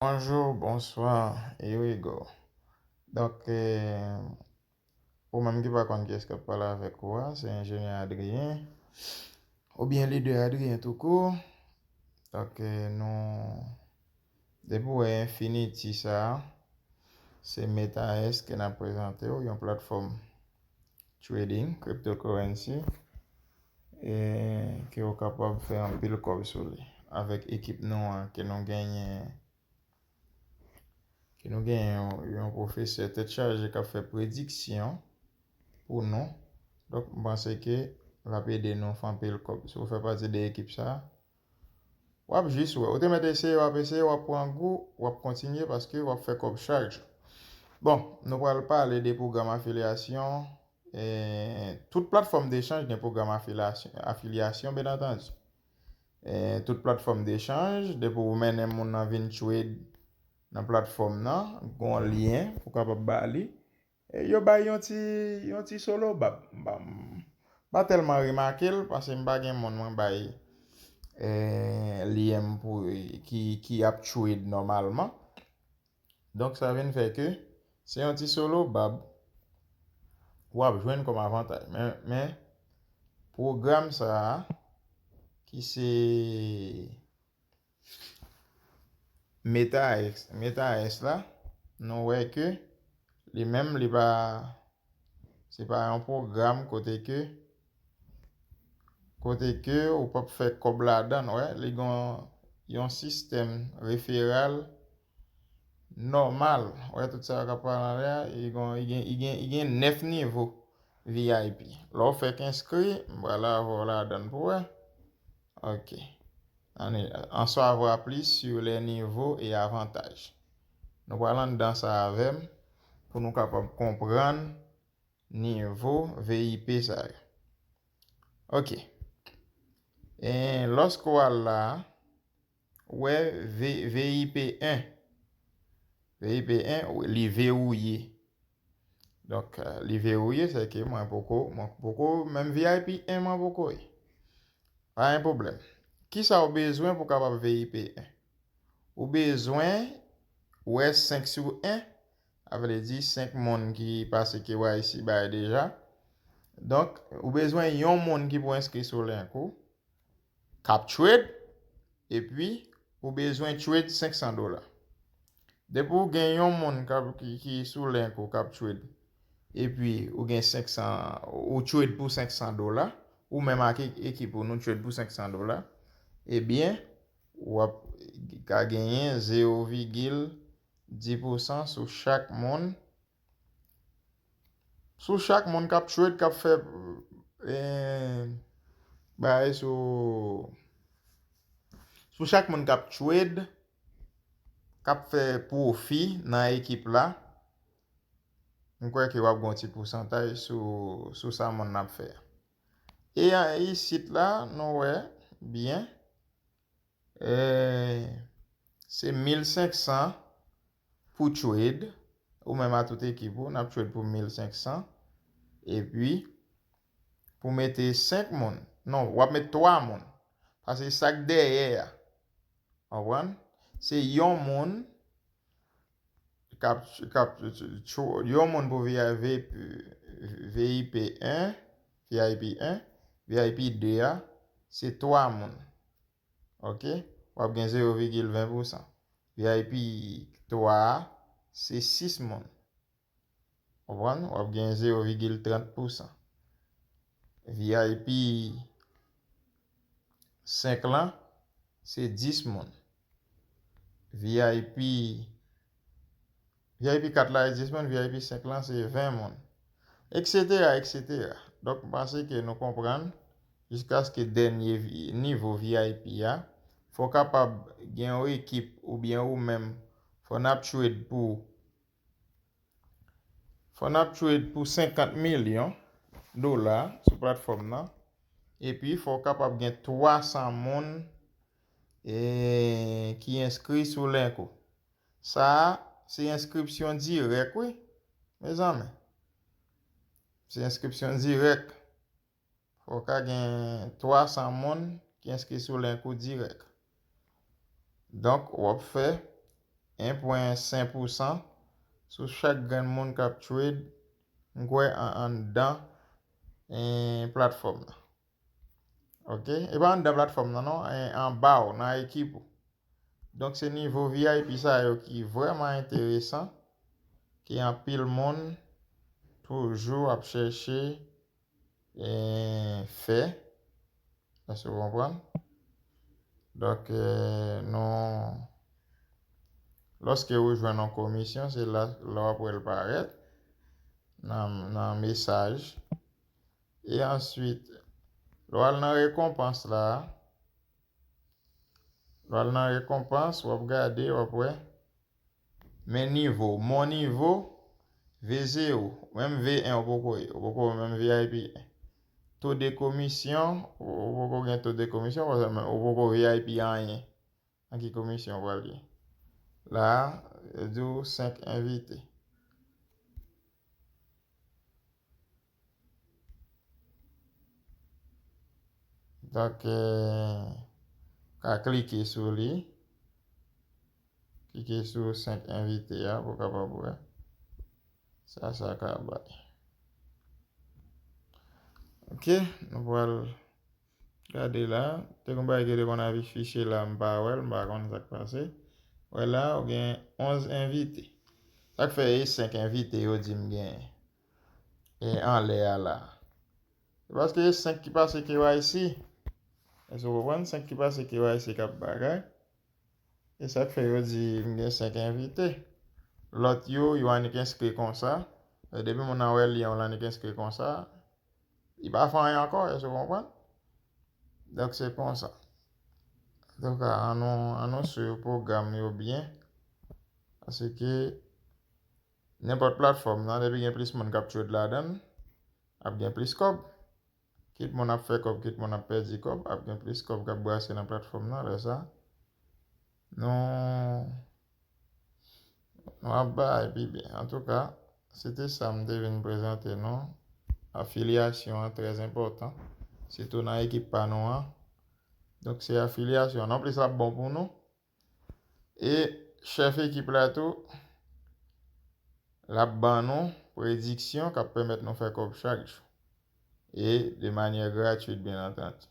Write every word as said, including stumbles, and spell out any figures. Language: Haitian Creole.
Bonjou, bonswa, here we go. Donk, eh, ou menm ki pa konn kiyès k ap pale avèk ou a, se enjenyè Adrien, oubyen lidè Adrien tou kou. Donk, eh, nou, depi w wè Infinity sa a, se Metaex ke n ap prezante w, yon platfòm trading, cryptocurrency, e ke w kapab fè anpil kòb sou li. Avèk ekip nou an ke nou genyen, ke nou genyen yon, yon pwofesè tèt chaje k ap fè prediksyon pou nou. Donk, m panse ke l ap ede nou fè anpil kòb. Si w fè pati de ekip sa a, w ap jis wè. Ou te mèt eseye, w ap eseye, w ap pran gou, w ap kontinye paske w ap fè kòb chak jou. Bon, nou pral pale de pwogram afilyasyon. E, tout platfòm dechanj gen pwogram afilyasyon, afilyasyon, byen antandi. E, tout platfòm dechanj, depi w mennen moun nan vin trade nan platfòm nan, gen yon lyen pou kapab ba li. E, yo bay yon ti, yon ti solo bab. M pa, m pa tèlman remake l, paske m pa gen moun mwen bay, e, lyen m pou, ki, ki ap trade nòmalman. Donk, sa vin fè ke se yon ti solo bab w ap jwenn kòm avantaj. Men, men, pwogram sa a, ki se Metaex, Metaex la, nou wè ke li menm, li pa, se pa yon pwogram kote ke, kote ke ou p ap fè kòb ladan, wè, li gon yon sistèm referral nòmal. Wè, tout sa yo k ap pale anlè a, li gon, li gen, li gen, li gen nèf nivo V I P. Lè w fèk enskri, m pral avè w ladan l pou wè. Ok. Ann, en savoir plus sur les niveaux et avantages. Nou pral anndan sa avè m pou nou kapab konprann nivo V I P sa yo. Ok. E lòske w al la, ou wè V-, V I P en. V I P en, li vewouye. Donk, eh, li vewouye, se ke mwen poko, mwen poko, menm V I P en, mwen poko ye. Pa gen pwoblèm. Kisa w bezwen pou w kapab V I P en? Ou bezwen wè senk sou en, sa vle di senk moun ki pase K Y C bay deja. Donk, ou bezwen yon moun ki pou enskri sou link ou, k ap trade, epi ou bezwen trade senk san dola. Depi w gen yon moun k ap, ki, ki sou link ou k ap trade, epi ou gen senk san, ou trade pou senk san dola, ou menm ak e-, ekip ou, nou trade pou senk san dola, ebyen, w ap ka genyen zewo vigil dis pousan sou chak moun. Sou chak moun k ap trade, k ap fè, eh, bagay sou, sou chak moun k ap trade, k ap fè pwofi nan ekip la, m kwè ke w ap gen yon ti pousantaj sou, sou sa moun nan ap fè a. E a, isit la, nou wè byen, eh, se mil senk san pou trade, ou menm a tout ekip ou, n ap trade pou mil senk san, epi pou mete senk moun, non, w ap mete twa moun, paske sa k dèyè a, konprann? Se yon moun k ap, k ap, yon moun pou V I P, V I P en, V I P en, V I P de a, se twa moun. Ok? W ap gen zewo vigil ven pousan. V I P twa a, se sis moun. Konprann? W ap gen zewo vigil trant pousan. V I P senk lan, se dis moun. V I P, V I P kat la, se dis moun, V I P senk lan, se ven moun. Eksetera, eksetera. Donk, m panse ke nou konprann, jiskaske dènye vi-, nivo V I P a, fò w kapab gen yon ekip oubyen ou menm, fò n ap trade pou, fò n ap trade pou senkant milyon dola sou platfòm nan, epi fò w kapab gen twa san moun, e, ki enskri sou link ou. Sa a, se enskripsyon dirèk, wi, mezanmi. Se enskripsyon dirèk. Fò w ka gen twa san moun ki enskri sou link ou dirèk. Donk, w ap fè en pwen senk pousan sou chak grenn moun k ap trade, m kwè, an, anndan, eh, platfòm nan. Ok? E pa anndan platfòm nan, non, eh, anba w, nan ekip ou. Donk, se nivo V I P sa yo ki vrèman enteresan, ke anpil moun toujou ap chèche, eh, fè. Èske w konprann? Donk, eh, nou, lòske ou jwenn yon komisyon, se la, la w ap wè l parèt nan, nan mesaj. E answit, lè w al nan rekonpans la, lè w al nan rekonpans, w ap gade, w ap wè. Men nivo, mon nivo, V zewo, menm V en ou poko ye, ou poko menm V I P en. To de komisyon, ou, ou poko gen to de komisyon, paske ou poko V I P anyen. Nan ki komisyon ou pral ye? La, yo di w senk envite. Donk, eh, ka klike sou li. Klike sou senk envite a pou w kapab wè sa sa ka bay. Ok, nou pral gade la. Te gon bagay ki te konn afiche la, m pa wè l, m pa konn sa k pase. Wè la, ou gen onz envite. Sa k fè e senk envite yo di m genyen, e anlè a la? Se paske e senk ki pase K Y C. Èske w konprann? Senk ki pase K Y C k ap bagay. E sa k fè yo di m gen senk envite. Lòt yo, yo annik enskri konsa. E depi moun nan wè lyen w la annik enskri konsa, li pa fè anyen ankò, èske w konprann? Donk, se konsa. Antouka, an nou, an nou swiv pwogram yo byen. Paske nenpòt platfòm nan, depi gen plis moun k ap trade ladan l, ap gen plis kòb. Kit moun ap fè kòb, kit moun ap pèdi kòb, ap gen plis kòb k ap brase nan platfòm nan, lè sa. Nou, nou ap bay pi byen. Antouka, se te sa m te vin prezante nou. Afilyasyon an trè enpòtan, sitou nan ekip pa nou an. Donk, se afilyasyon an. Anplis, l ap bon pou nou. E chèf ekip la tou, l ap ban nou prediksyon k ap pèmèt nou fè kòb chak jou. E de manyè gratwit, byen antandi.